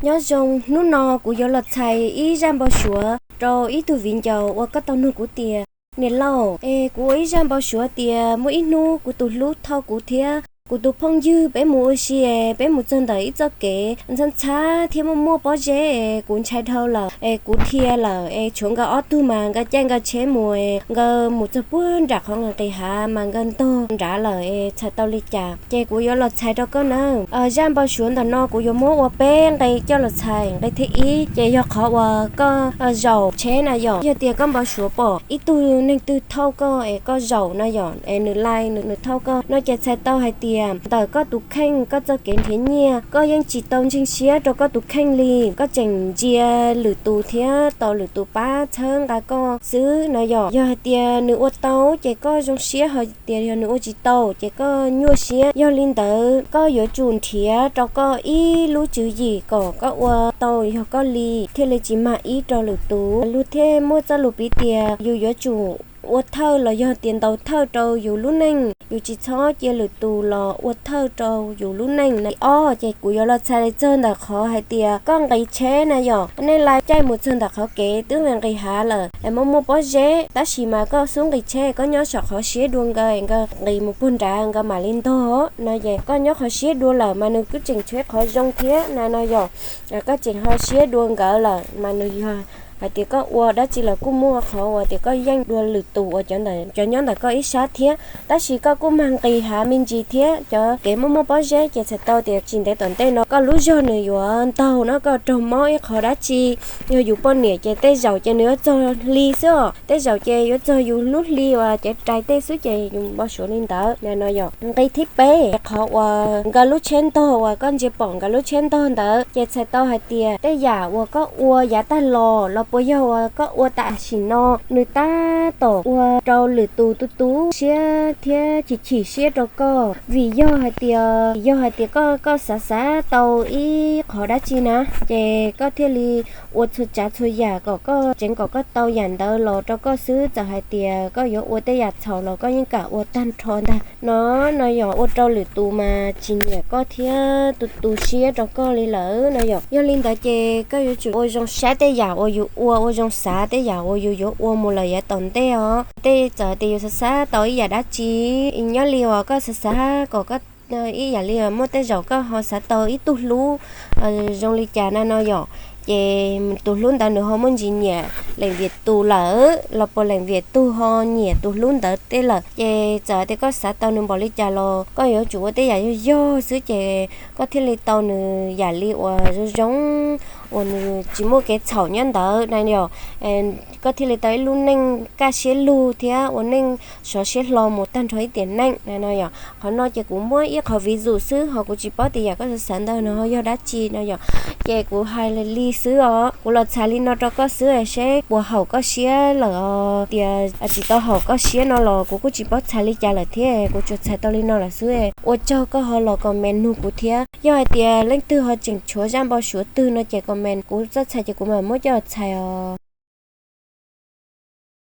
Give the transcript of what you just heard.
Nyob zoo, hnub no kuv yuav los txhais ib zaj npau suav rau ib tug viv ncaus uas koj tau nug kuv tias, niam laus, es kuv ua ib zaj npau suav tias muaj ib hnub kuv tus hlub thauj kuv thiab kuv tus phooj ywg peb mus ua si es peb mus txog ntawm ib txoj kev ntxhab ntxhab thiab muaj muaj pob zeb es kuv ntshai dhau lawm es kuv dhia lawm es tshuav nkawd ob tug mas nkawd caij nkawd tsheb mus es nkawd mus txog puag nram qhov nqis nqis hav mas nkawd ntog nrad lawm es txhais tau li cas ces kuv yuav los txhais rau koj nawb. Zaj npau suav ntawm no kuv yuav muab ua peb nqe coj los txhais. Nqe thib ib ces yog qhov uas koj zaum tsheb na yom, yog tias koj npau suav pom ib tug neeg twg thauj koj es koj zaum na yom, es nws lais nws thauj koj no ces txhais tau hais tias ntawm koj tus kheej, koj txoj kev nrhiav nyiaj koj yeej tsis tau ntseeg siab rau koj tus kheej li, koj tseem ntsia lwm tus thiab tos lwm tus pab txhawb nqa koj xwb no yom. Yog hais tias nws ua tau ces koj zoo siab, hos tias yog nws ua tsis tau ces koj nyuaj siab. Yog li ntawd koj yuav tsum nrhiav rau koj ib lub tswv yim kom koj ua tau yog koj li, thiaj li tsis mag ib rau lwm tus. Luag thiaj muaj txoj lus piv tias yus yuav tsum ua thawj los yog tias ntaus thawj rau yus lub neej, yus tsis txhob cia lwm tus los ua thawj rau yus lub neej na. Ob ces kuv yuav los txhais txog ntawm qhov hais tias koj nqis tsheb na yom, nej lais caij mus txog ntawm qhov kev twb nqis nqis hav lawm es muaj muaj pob zeb, tab sis mas koj xub nqis tsheb, koj nyob saum qhov siab dua nkawd, nkawd nqis mus puag nrad nkawd mam li ntog no ces koj nyob qhov siab dua lawm mas nws kuj tseem tshuav qhov zoo thiab na no yom. Koj tseem ho siab dua nkawd lawm mas nws yog hais tias koj ua dab tsi los kuj muaj qhov uas tias koj yeej dua lwm tus uas cov ntawm, cov nyob ntawm koj ib sab thiab, tab sis koj kuj mag nqis hav me ntsis thiab cov kev muaj muaj pob zeb ces txhais tau tias tsis ntev tom ntej no koj lub zog nws yuav ntaug no, koj raug mob ib qho dab tsi. Yog yus poj niam ces tej zaum ces nws yuav txog hli xwb os, tej zaum ces yuav txog yus lub hli uas cev rais tej xwb ces yus npau suav li ntawd na no yom. Nqe thib peb, qhov uas nkawd lub tsheb ntog uas koj ntsia pom nkawd lub tsheb ntog ntawd ces txhais tau hais tias tej yam uas koj ua yav tag los los puas yog uas koj ua tam sim no nws tab tom ua rau lwm tus tu tu siab thiab chim chim siab rau koj. Vim yog hais tias, yog hais tias koj, koj xav xav tau ib qhov dab tsi na ces koj thiaj li ua txhua tsav txhua yam kom koj tseev kom koj tau yam ntawd los rau koj xwb. Txawm hais tias koj yuav ua tej yam txhaum los koj yeej kam ua tag nrho ntag no no yom. Ua rau lwm tus mas tsis nyiam koj thiab tu tu siab rau koj li lawm no yom. Yog li ntawd ces koj yuav tsum ua zoo saib tej yam uas yus ua, ua zoo xav tej yam uas yus yuav ua mus lawm yav tom ntej os. Tej txawm tias yus xav xav tau ib yam dab tsi, nyob li uas koj xav xav kom koj, ib yam li muaj tej zaum koj ho xav tau ib tug hlub zoo li cas na no yom, ces tus hlub ntawd nws ho muaj ntsis nyiam leem viam tus lawm los puas leem viam tug ho nyiam tus hlub ntawd tej lawm, ces txawm tias koj xav tau nws npaum li cas los koj yuav tsum ua tej yam yog yog xwb ces koj thiaj li tau nws yam li uas zoo zoo, uas nws tsis muaj kev txhaum nyob ntawd na yom. Koj thiaj li tau ib lub neej kaj siab lug thiab ua neej sov siab hlo mus tag nrho ib tiam neej na no yom. Qhov no ces kuv muab ib qho vis zus xwb, ho kuv tsis paub tias yam koj xav xav ntawd no ho yog dab tsi no yom. Ces kuv hais li xwb os, kuv los txhais li no rau koj xwb seb puas haum koj siab lawm os. Tias tsis tau haum koj siab no los kuv kuj tsis paub txhais li cas lawm thiab, kuv tsuas txhais tau li no lawm xwb. Ua tsaug koj ho los comment nug kuv thiab. Yog hais tias leej twg ho tseem tshuav zaj npau suav twg no ces comment kuv txoj txhais ces kuv mam muab coj txhais os.